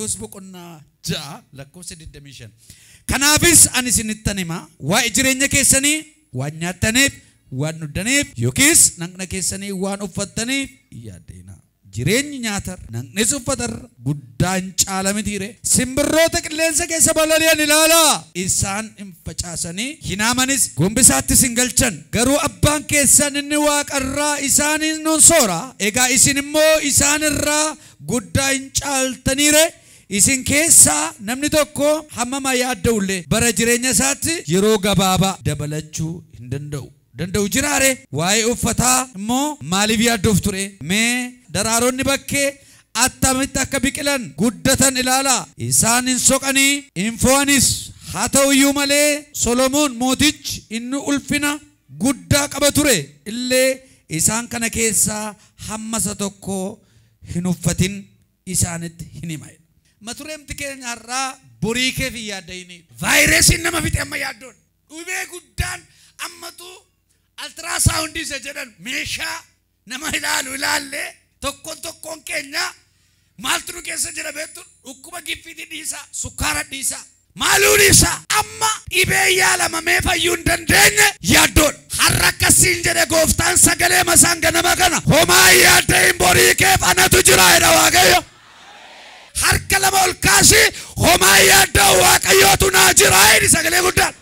Maatewos boqonnaa 6 lakkoofsa 25. Kanaafis ani isinittan hima, waa'ee jireenya keessanii waan nyaattaniif, waan dhugdaniif, yookiis naqna keessanii waan uffattaniif hin yaaddinaa. Jireenyi nyaatarra, naqnis uffatarra guddaan caala mitiire. Simbirroota qilleensa keessa balali'an ilaalaa. Isaan hin facaasanii hin haamanis, gombisaattis hin galchan. Garuu abbaan keessan inni waaqarraa isaaniin nun soora. Egaa isin immoo isaanirraa guddaa hin caaltaniire. Isin keessaa namni tokko hammama yaadda'ullee bara jireenya isaatti yeroo gabaabaa dabalachuu hin danda'u. Danda'u jiraare. Waa'ee uffataa immoo maaliif yaaddoof ture? Mee daraaronni bakkee attamitti akka biqilan guddatan ilaalaa. Isaan hin soqanii hin fo'anis. Haa ta'u iyyuu malee Solomoon mootichi inni ulfina guddaa qaba ture illee isaan kana keessaa hamma isa tokko hin uffatin isaanitti hin hima. Matureemti keenya har'aa borii keef hin yaadda'ini. Vaayirasiin nama fixe amma yaaddoon. Dhibee guddaan ammatu ultrasound isa jedhan meeshaa nama ilaalu ilaallee tokkoon tokkoon keenya maaltu nu keessa jira beektu? Dhukkuba giffiitii dhiisaa, sukkaara dhiisaa, maaluu dhiisaa, amma dhibee yaalamamee fayyuu hin dandeenye yaaddoon. Har'a akkasiin jedhe gooftaan sagalee masaan ganama kana homaa hin yaadda'in, borii keef anatu jira jedha Waaqayyo. Harka lama ol kaasii homaa hin yaadda'u, Waaqayyootu naa jira jedhi sagalee guddaan.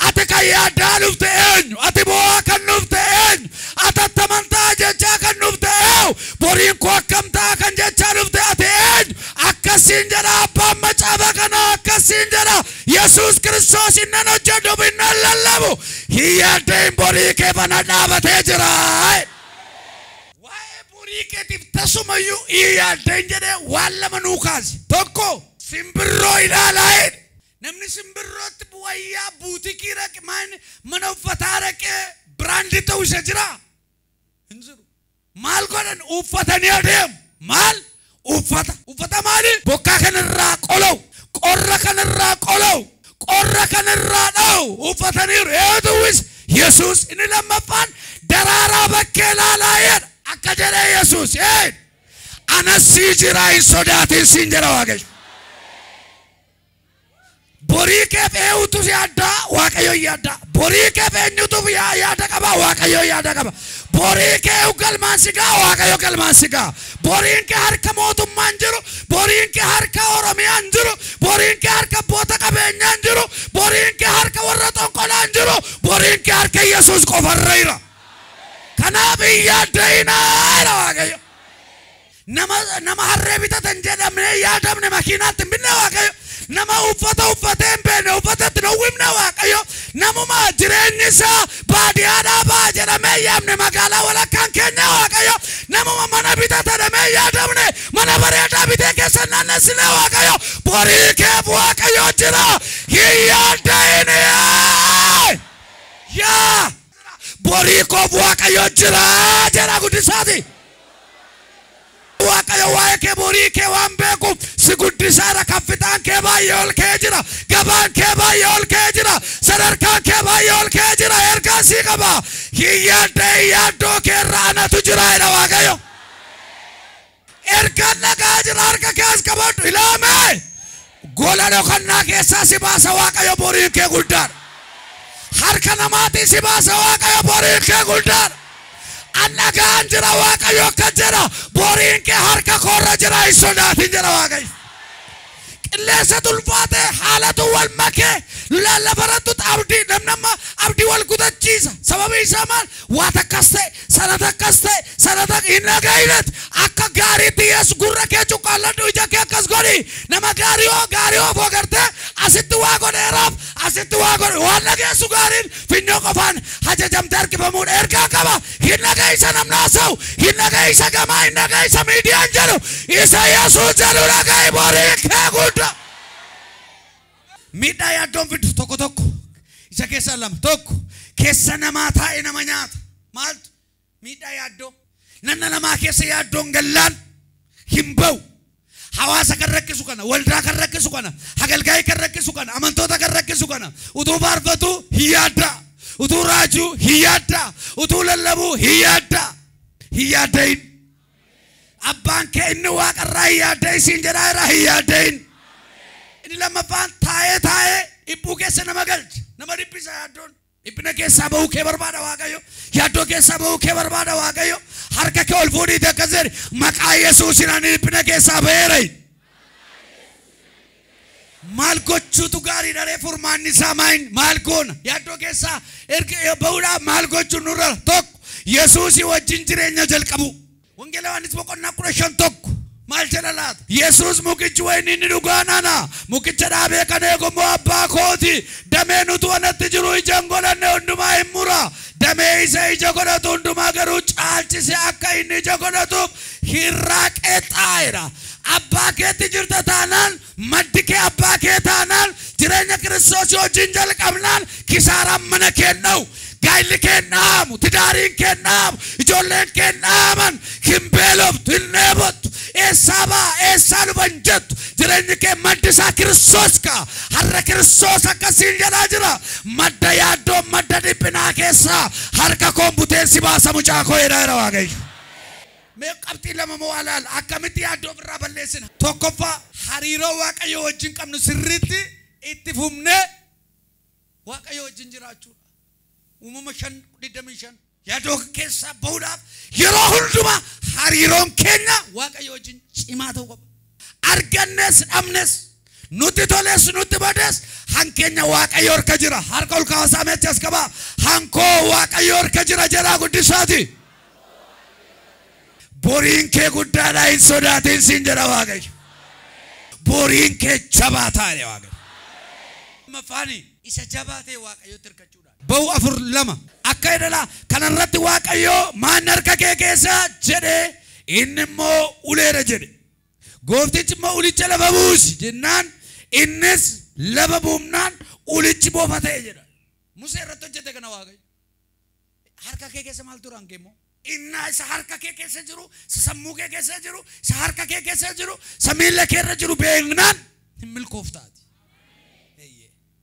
Ati kan yaaddaa dhufte eenyu? Ati bo'aa kan dhufte eenyu? Ati attamantaa jechaa kan dhufte eenyu? Boriin koo akkam ta'a kan jechaa dhufte ati eenyu? Akkasiin jedha abbaan macaafa kanaa, akkasiin jedha Yesuus Kiristoos, innan hojjedhu innan lallabu hin yaadda'in, borii kee bana dhaabatee jira. Waa'ee borii keetiif tasumayyuu hin yaadda'in jedhee waan lama nuu kaase. Tokko, simbirroo ilaalaa jedhe. Namni simbirrootti wayyaa buutikii raqe, mana uffataa raqee brand ta'u isa jira? Hin jiru. Maal godhan? Uffatanii adeemu. Maal? Uffata. Uffata maali? Bokkaa kanarraa qola'u, qorra kanarraa qola'u, qorra kanarraa dha'u uffataniiru. Eenyutu uwwise? Yesuus. Inni lammaffaan daraaraa bakkee ilaalaa jedha. Akka jedhee Yesuus. Anas sii jira, hin sodaatin siin jedha Waaqayyo. Borii keef eenyutu si yaaddaa? Waaqayyo yaaddaa. Borii keef eenyutu yaada qaba? Waaqayyo yaada qaba. Borii kee galmaan si ga'a? Waaqayyo galmaan si ga'a. Boriin kee harka mootummaan jiru, boriin kee harka Oromiyaan jiru, boriin kee harka abboota qabeenyaan jiru, boriin kee harka warra xonqolaan jiru, boriin kee harka Yesuus qofarra jira. Kanaaf hin yaadda'inaa jedha Waaqayyo. Nama harree bitatan jedhamnee yaadamne makiinaatti hin binne Waaqayyo. Nama uffata uffatee hin beekne uffatatti hin uwwifne Waaqayyo. Namuma jireenyi isaa baadiyyaadhaa ba'a jedhamee yaamne magaalaa walakkaan keenya Waaqayyo. Namuma mana bitata jedhamee yaadamne mana bareedaa bitee keessa naannessine Waaqayyo. Borii keef Waaqayyo jira. Hin yaadda'ini. Yaa borii koof Waaqayyo jira jedha guddisaati. Waaqayyo waa'ee kee borii kee waan beekuuf si guddisaadha. Kaffitaan kee baay'ee ol ka'ee jira. Gabaan kee baay'ee ol ka'ee jira. Sadarkaan kee baay'ee ol ka'ee jira. Ergaa sii qaba. Hin yaadda'in, yaaddoo kee irra anatu jira jedha Waaqayyo. Ergaan dhagaa jira, harka kee as qabadhu ilaame. Gola dhokannaa keessaa si baasa Waaqayyo, boriin kee guddaadha. Harka namaatiin si baasa Waaqayyo, boriin kee guddaadha. An dhagaan jira, Waaqayyo akka jedha, boriin kee harka koorra jira, hin sodaatin jedha Waaqayyo. Qilleensa tulfaate, haalatu wal makee, lallafarattu abdii namni amma abdii wal kutachiisa. Sababii isaa maal? Waa takkas ta'e, sana takkas ta'e, sana takka hin dhaga'inet. Akka gaariitti Yesu gurra kee cuqqaalladhu, ija kee akkas godhi. Nama gaarii hoo gaarii hoo agartee asitti waa godheeraaf, asitti waa godhe waan dhageessu gaariin finyoo qofaan ajajamtee harkifamuudha. Ergaa qaba. Hin dhaga'isa namni haasa'u, hin dhaga'isa gamaa, hin dhaga'isa miidiyaan jedhu, isa Yesuus jedhu dhaga'i, borii kee guddaa. Miidhaa yaaddoon fidu tokko tokko isa keessaa lama. Tokko, keessa namaa taa'ee nama nyaata. Maaltu miidhaa yaaddoo? Nanna namaa keessa yaaddoon gallaan hin ba'u. Hawaasa kan rakkisu kana, waldaa kan rakkisu kana, hagalgaa'ii kan rakkisu kana, amantoota kan rakkisu kana. Utuu faarfatu hin yaaddaa, utuu raajuu hin yaaddaa, utuu lallabuu hin yaaddaa. Hin yaadda'in. Abbaan kee inni waaqarraa hin yaaddayin siin jedhaa irraa hin yaaddayin. Inni lammaffaan taa'ee taa'ee dhiphuu keessa nama galcha. Nama dhiphisa yaaddoon. Dhiphina keessaa bahuu kee barbaada Waaqayyo. Yaaddoo keessaa bahuu kee barbaada Waaqayyo. Harka kee ol fuudhiiti akkas jedhi. Maqaa Yesuusiin ani dhiphina keessaa baheera. Maal gochuutu gaariidha ree furmaanni isaa maayin maal goona? Yaaddoo keessaa erga bahuudhaaf maal gochuun nurra tokko Yesuusii wajjin jireenya jalqabu. Wangeela Yohaannis boqonnaa 15:1 maal jedha laata? Yesuus mukichi wayinii inni dhugaan ana. Mukicha dhaabee kan eegu immoo abbaa kooti. Dameen utuu anatti jiru ija hin godhanne hundumaa hin mura. Damee isa ija godhatu hundumaa garuu caalchise akka inni ija godhatuuf hirraa qeexaa'edha. Abbaa keetti jirta taanaan, maddi kee abbaa kee taanaan, jireenya Kiristoos wajjin jalqabnaan kisaaraan mana kee hin dha'u. Gaa'illi kee hin dhaamu, tidaariin kee hin dhaamu, ijoolleen kee hin dhaaman, hin beeloftu, hin dheebottu, eessaa ba'a, eessaa dhufa hin jettu. Jireenyi kee maddi isaa Kiristoos ka'a. Har'a Kiristoos akkasiin jedhaa jira. Madda yaaddoo, madda dhiphinaa keessaa harka koon buteen si baasa mucaa koo jedhaa jira Waaqayyo. Mee qabxii lama moo alaala akkamitti yaaddoo ofirraa balleessina? Tokkoffaa hariiroo Waaqayyo wajjin qabnu sirriitti itti fufnee Waaqayyo wajjin jiraachuudha. Uumama 5:25 yaaddoo keessaa bahuudhaaf yeroo hundumaa hariiroon keenya Waaqayyo wajjin cimaa ta'uu qaba. Argannes dhabnes nutti toles nutti bades hankeenya Waaqayyo harka jira. Harka ol kaasaa meecha as qabaa. Hankoo Waaqayyo harka jira jedhaa guddisaati. Boriin kee guddaadha hin sodaatin siin jedha Waaqayyo. Boriin kee jabaa taa'e Waaqayyo. Lammaffaan isa jabaa ta'e Waaqayyotti hirkachuudha. Ba'u 4:2 akka jedhala kanarratti Waaqayyo maan harka kee keessa jedhee inni immoo uleera jedhe. Gooftichi immoo ulicha lafa buusi jennaan innis lafa buufnaan ulichi bofa ta'e jedha. Musee irratti hojjete kana Waaqayyo. Harka kee keessa maaltu jira hangee immoo? Innaa isa harka kee keessa jiru, isa sammuu kee keessa jiru, isa harka kee keessa jiru, isa miilla kee irra jiru beeknaan hin milkooftaati.